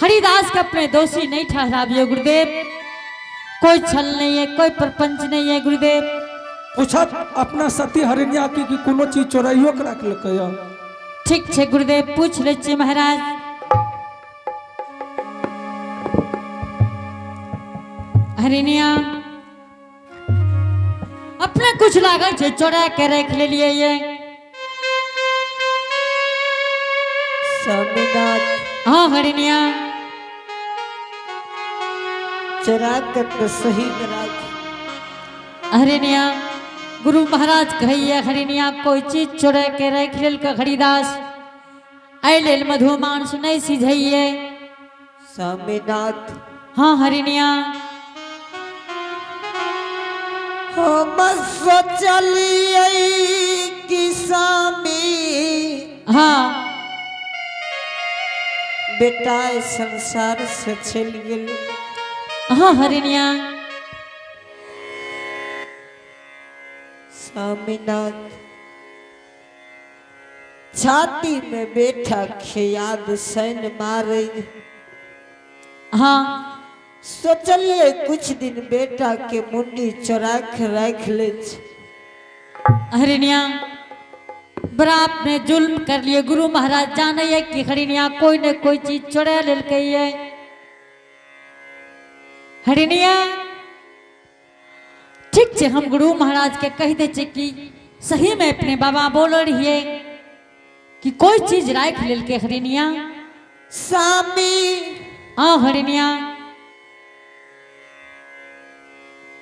हरिदास के अपने दोषी नहीं ठहराबियो गुरुदेव। कोई छल नहीं है, कोई प्रपंच नहीं है गुरुदेव। पूछत अपना सती हरिणिया की कि कोनो चीज चोराइयो के रख लकै। ठीक छे गुरुदेव, पूछ ले छी महाराज। हरिणिया अपने कुछ लागल छे चोरा के रख लेलिए ये। स्वामीनाथ। हाँ हरिणिया। चोरा के तो सही में राख। हरिणिया, गुरु महाराज कहिए हरिणिया कोई चीज चोरा के रख लेल के हरिदास, एहि लेल मधुमांस नहीं सिझैये। स्वामीनाथ। हाँ हरिणिया। हम सोचलिए कि स्वामी हाँ। बेटा एहि संसार से चलि गेल। हाँ हरिणिया। स्वामीनाथ, छाती में बेटा के याद सैन मारे। हाँ। सोचलिए कुछ दिन बेटा के मुंडी चोरा के राख ले। हरिणिया, बड़ा आपने जुल्म कर लिए। गुरु महाराज जाने है कि हरिणिया कोई न कोई चीज चोरा लेलकै है। हरिणिया, ठीक छे, हम गुरु महाराज के कह दे छे कि सही में अपने बाबा बोल रहिए कि कोई चीज राख लेलकै हरिणिया। स्वामी। हाँ हरिणिया।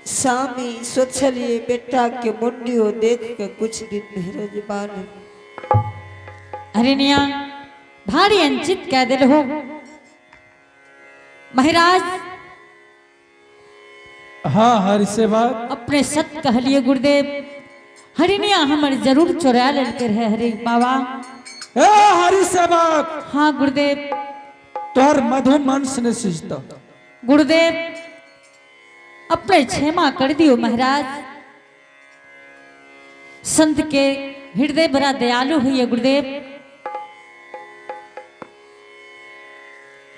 स्वामी, सोचलिए बेटा के मुंडी देख के कुछ दिन धीरज बांध। हरिणिया, भारी अंचित कह दिल हो महाराज। हाँ हरि सेवक। अपने सत कहलिए गुरुदेव, हरिणिया हमर जरूर चोरा लेलके रहे हरि बाबा। ए हरि सेवक। हाँ गुरुदेव। तोहर मधुमांस ने सिजता। गुरुदेव, अपने क्षमा कर दियो महाराज। संत के हृदय बड़ा दयालु हुई है गुरुदेव।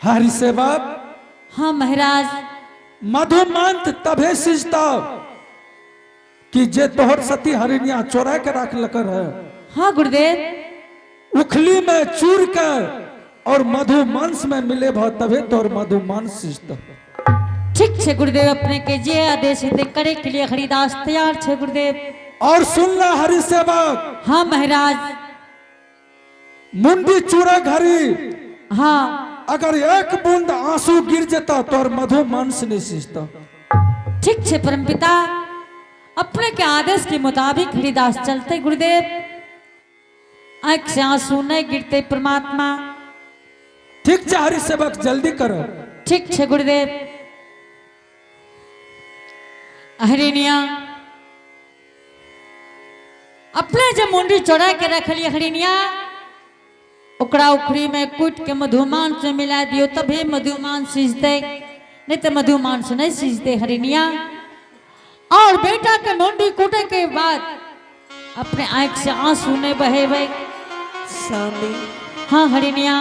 हरि सेवक। हाँ महाराज। मधुमांस तभे सिजता कि जे तोहर सती हरिणिया चोरा के रख लकर है, हाँ गुरुदेव। उखली में चूर कर और मधुमांस में मिले भ, तभे तोहर मधुमांस सिजता। ठीक छे गुरुदेव, अपने के जे आदेश हेतै करे के लिए हरिदास तैयार छे गुरुदेव। और सुन ला हरि सेवक। हाँ महाराज। मुंडी चूरा घरी हाँ। अगर एक बूंद आंसू गिर जेता, तोहर मधुमांस नहीं सिजता। ठीक छे परमपिता, अपने के आदेश के मुताबिक हरिदास चलते गुरुदेव। आंख से आंसू नहीं गिरते परमात्मा। ठीक छे हरि सेवक, जल्दी करो। ठीक छे गुरुदेव। हरिणिया, अपने जे मुंडी चोरा के रखलिए हरिणिया, ओकरा उखड़ी में कूट के मधुमांस में मिला दियो, तभी मधुमांस सिजते, नहीं तो मधुमांस नहीं सिजते हरिणिया। और बेटा के मुंडी कूटे के बाद अपने आंख से आंसू नहीं बहेबे। स्वामी। हाँ हरिणिया।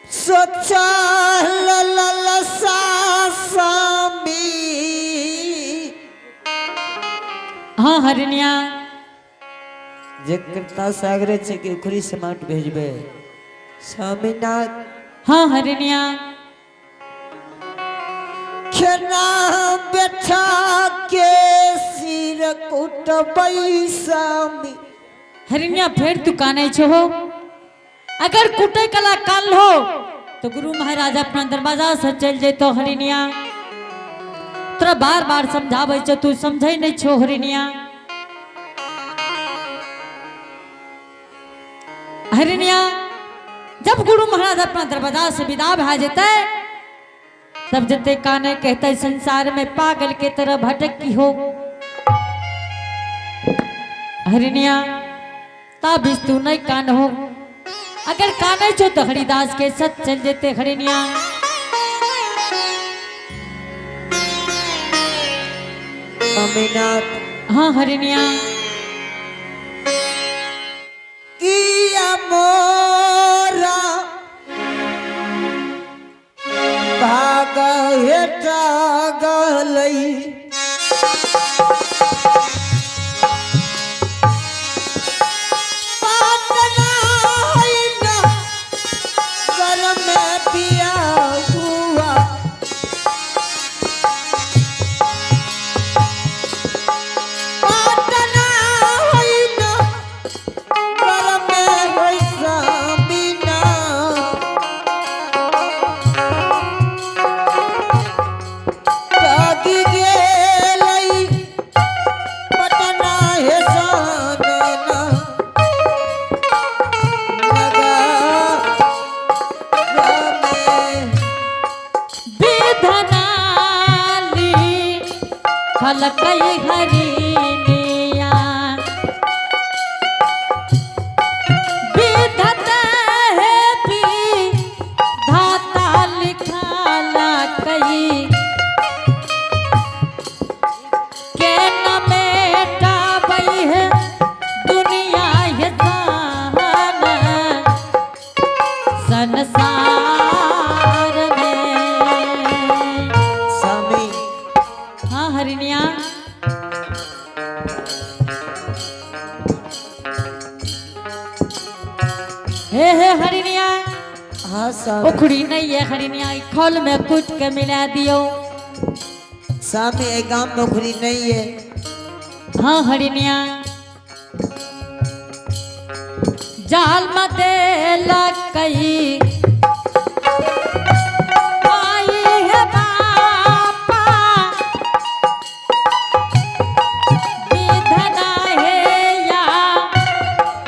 सोचा लल सा स्वामी। हाँ हरिणिया। जे करता सागरे छे कि उखड़ी से माट भेजबे स्वामीनाथ। हाँ हरिणिया। खेना बैठा के सिर कुटबै स्वामी। हरिणिया, फिर तू काने छो हो। अगर कुटे कला काल हो तो गुरु महाराज अपना दरवाजा से चल जेतो। हरिणिया, तोरा बार बार समझाबै छो, तू समझै नहीं छो हरिणिया। हरिणिया, जब गुरु महाराज अपना दरवाजा से विदा भा जेते, तब जते काने कहते संसार में पागल के तरह भटक की हो। हरिणिया, तब तू नहीं कान हो। अगर काने छो तो हरिदास के सत चल जेते हरिणिया। स्वामीनाथ। हाँ हरिणिया। किया मोर लिखलकै हरिनिया। विधत है विधाता लिखलकै, के न मेटाबै है दुनिया ये जान संसार में। स्वामी। हाँ हरिनिया। हे हे हरिनिया। हाँ स्वामी। उखड़ी नहीं है हरिनिया, ई खल में कूट के मिला दियो। स्वामी, ए गांव में उखड़ी नहीं है। हाँ हरिनिया, जाल में देलकई आई है बापा, विधना है या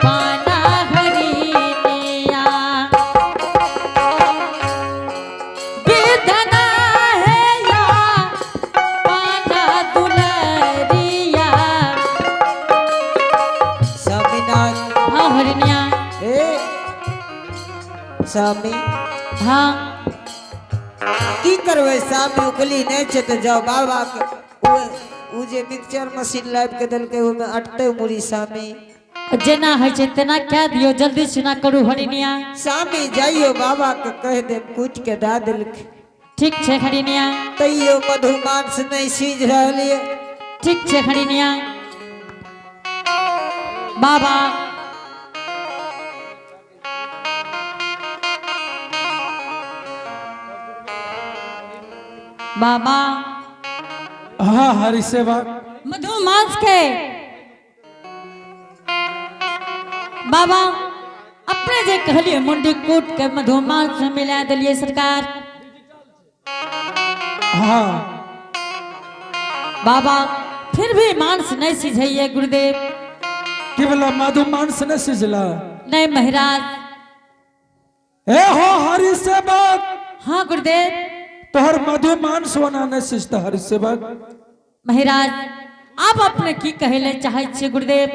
पाना हरिनिया। विधना है या पाना दुलरिया। स्वामीनाथ। हाँ हरिनिया। हे स्वामी। हाँ। की करबै स्वामी, उखली नहीं छै तऽ जाओ बाबा के उ जे मिक्सचर मशीन लाबि के देलकै, ओहिमे अटतै मुरी स्वामी? जेना होइ छै तेना कए दियौ, जल्दी सुना करू हरिनिया। स्वामी, जाइयो बाबा के कहि देब, कुटि के दए देलकै। ठीक छै हरिनिया। तैयो मधुमांस नहीं सीझ रहल ये। ठीक छै हरिनिया। बाबा, बाबा। हाँ हरि सेवक। मधुमांस के बाबा, अपने जे कहलिए मुंडी कूट के मधुमांस में मिला दिलिए सरकार। हाँ। बाबा, फिर भी मांस नहीं सिझैये गुरुदेव। की बोला, मधुमांस नहीं सिझला? नहीं महाराज। ए हो हरि सेवक। हाँ गुरुदेव। तोहर मधुमांस होना नहीं सिझता हरि सेवक। महाराज, आप अपने की कहले चाहे छियै गुरुदेव?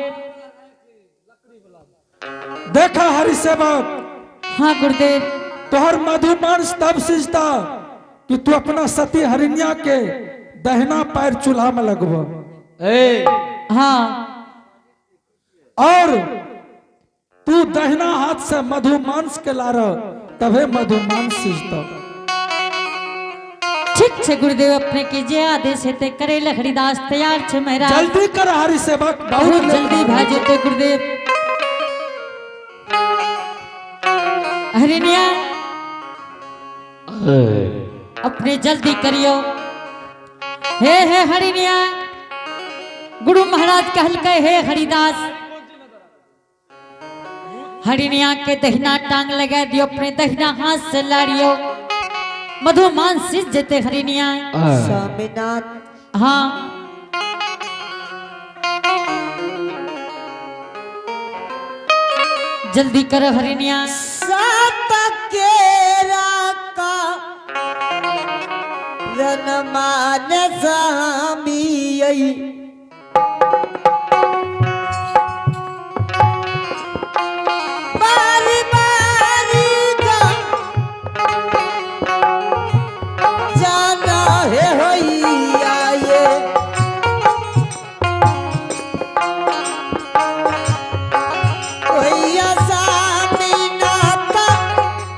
देखा हरि सेवक। हाँ गुरुदेव। तोहर मधुमांस तब सिझता कि तू अपना सती हरिनिया के दहिना पैर चूल्हा में लगब। ए। हाँ। और तू दहिना हाथ से मधुमांस के लार, तभे मधुमांस सिझता। ठीक छै गुरुदेव, अपने के जे आदेश हेतै करे ले हरिदास तैयार छै महाराज। जल्दी कर हरि सेवक, बहुत बहुत जल्दी भए जेतै गुरुदेव। हरिनिया, अपने जल्दी करियो। हे हे हरिनिया, गुरु महाराज कहलकै, हे हरिदास, हरिनिया के दहिना टांग लगा दियो, अपने दहिना हाथ से लाड़ियो, मधुमान सिझ जेते हरिनिया। स्वामीनाथ। हाँ। जल्दी करो हरिनिया। सात केरा का रनमान स्वामी आई, बारी बारी का जाना है होइया ये। होइया स्वामीनाथ,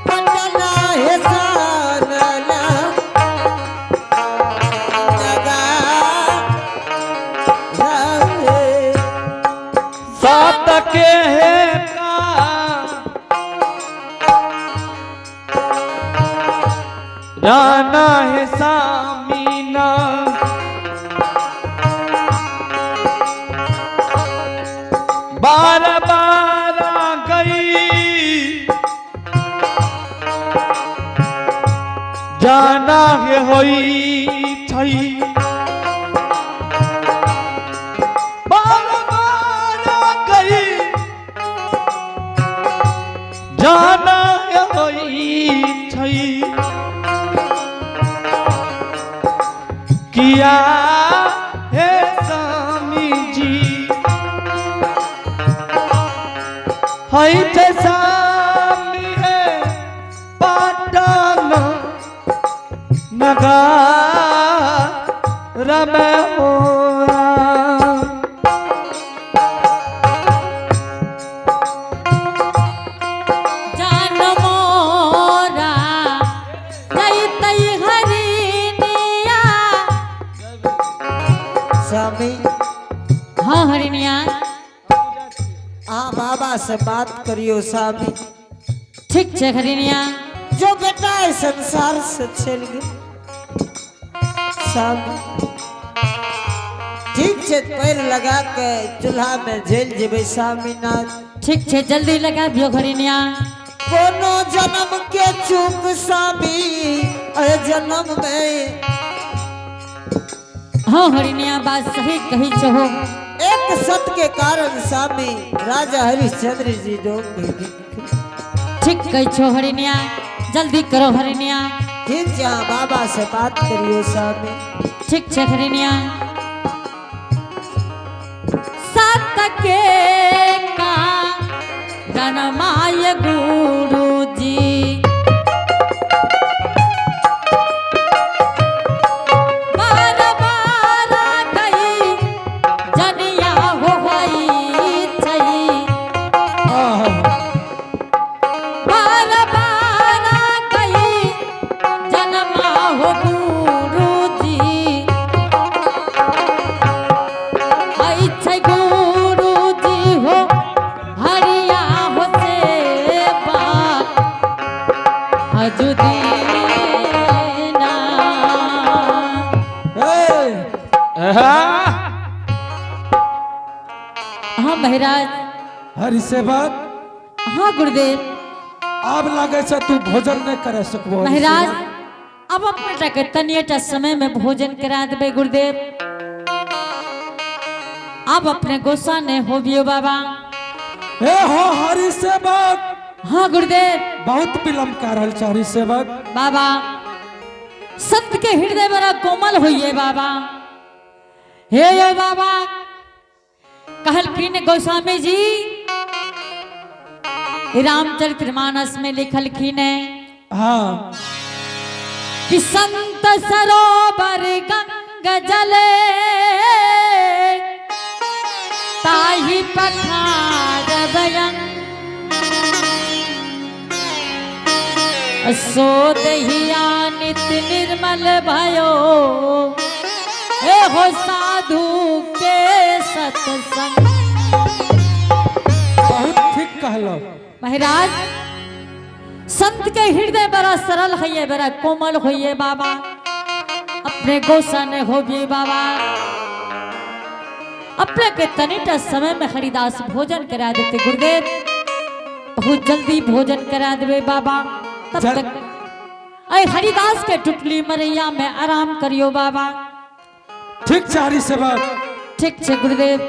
पटना है सानना जगा रहे। सात के है का राना है सामीना, बार बार गई जाना है होई छई, बार बार गई जाना है होई छई, किया। हई छै सामी है पाटन नगर में हो राम। जान मोरा जैतै हरिनिया। स्वामी। हाँ हरिनिया। अहाँ बाबा से बात करियो स्वामी। ठीक छै हरिनिया। जो बेटा है संसार से चल गए स्वामी, ठीक छै, पैर लगा के चूल्हा में झेल जेबै स्वामीनाथ। ठीक छै, जल्दी लगा दियो हरिनिया। कोनो जन्म के चूक स्वामी, अरे जन्म में। हाँ हरिनिया, बात सही कही छहो। एक सत के कारण स्वामी राजा हरिश्चंद्र जी डोम भेल। ठीक कही छो हरिनिया, जल्दी करो हरिनिया। ठीक छै, अहाँ बाबा से बात करियो स्वामी। ठीक छै हरिनिया। सत के का गणमाय गुरु जी, बार बार गई जनिया हो गई छई। आहा। बार बार गई जन्मा हो गुरु जी, ऐ छै गुरु जी हो हरिया हो सेवा हजुदीना। ए, हाँ महाराज। हरि सेवक। हाँ गुरुदेव। आब लागे छै तू भोजन नहीं करे सकबो हरि महाराज, सेवक। अब अपने के तनिएटा समय में भोजन करा देबै गुरुदेव। अब अपने गुस्सा नहीं होबियो बाबा। ए हो हरि सेवक। हाँ गुरुदेव। बहुत विलम्ब कर रहल छै हरि सेवक। बाबा, संत के हृदय बड़ा कोमल होइए बाबा। हे यो बाबा, कहलखिन गोस्वामी जी रामचरित मानस में लिखलखिन है कि संत सरोवर गंग जले ताही पखार बयन सो दहिया नित निर्मल भयो ए हो साधु के सत्संग। बहुत ठीक कहलो। महाराज, संत के हृदय बड़ा सरल है, बड़ा कोमल होइए बाबा। अपने गोसा ने होबिए बाबा। अपने के तनिटा समय में हरिदास भोजन करा देते गुरुदेव। बहुत जल्दी भोजन करा देवे बाबा। तब तक अरे हरिदास के टुटली मरैया में आराम करियो बाबा। ठीक छै हरि सेवक। ठीक छै गुरुदेव।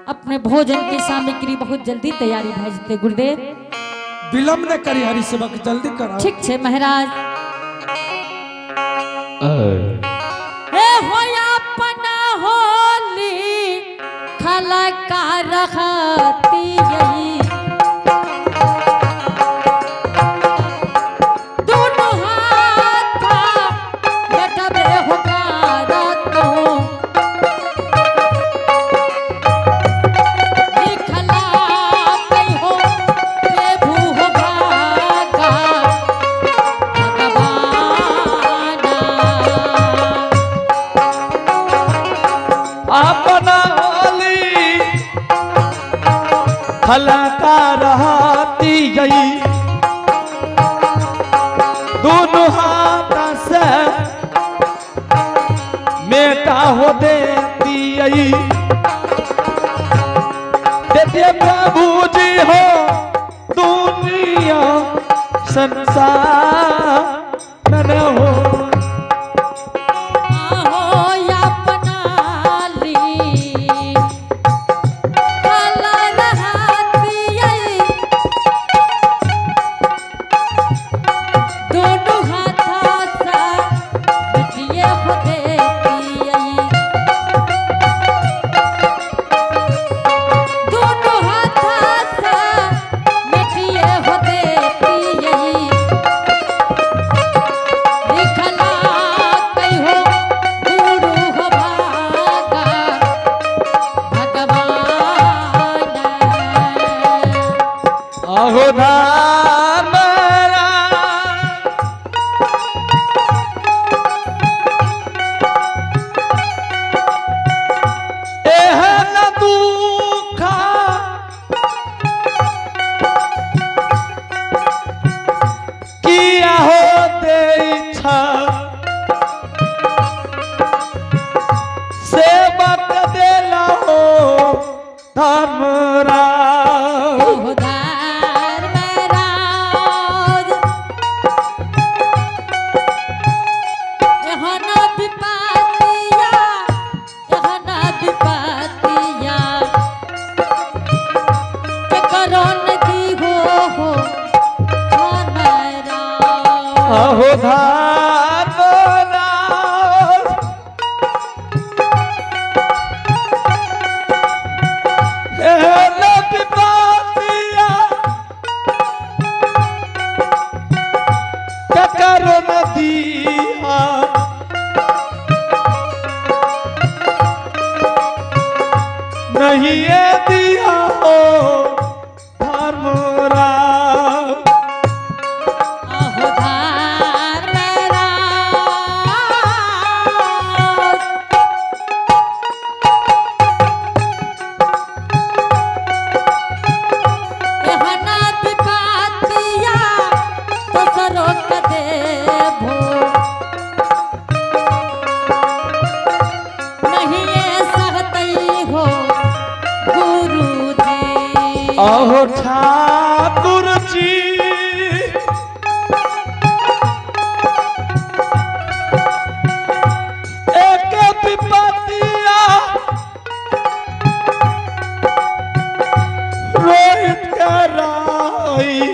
अपने भोजन की सामग्री बहुत जल्दी तैयारी भए जेतै गुरुदेव। विलम्ब न करी हरि सेवक, जल्दी करा। ठीक छै महाराज। हे हो अपना होली खलका रखती यही दोनों हाथ बटबे हो कारत हो लिखला हो प्रभु हो भागा भगवाना। अपना होली खलका रहती गई, दोनों हाथ से मेटा हो देती आई देते प्रभु जी हो दुनिया संसार में न हो। हो अपना ली खला रहती आई दोनों हाथा सा बचिए हो देती आई, दोनों हाथा सा अहो धर्मराज। एहन दुख किया हो दै सेवक देला हो धर्मराज। ओ धर्मराज, एहन विपत्तिया, एहन विपत्तिया केकरो न दिहो हो धर्मराज। अहो धर्मराज, एहन विपत्तिया केकर न दिया, नहीं ये दिया हो धर्मराज। अहो धर्मराज, एहन विपत्तिया दोसरो के देबो, नहिये सहतै हो गुरुजी। अहो ठाकुर जी, एक विपत्तिया रोहित कराई।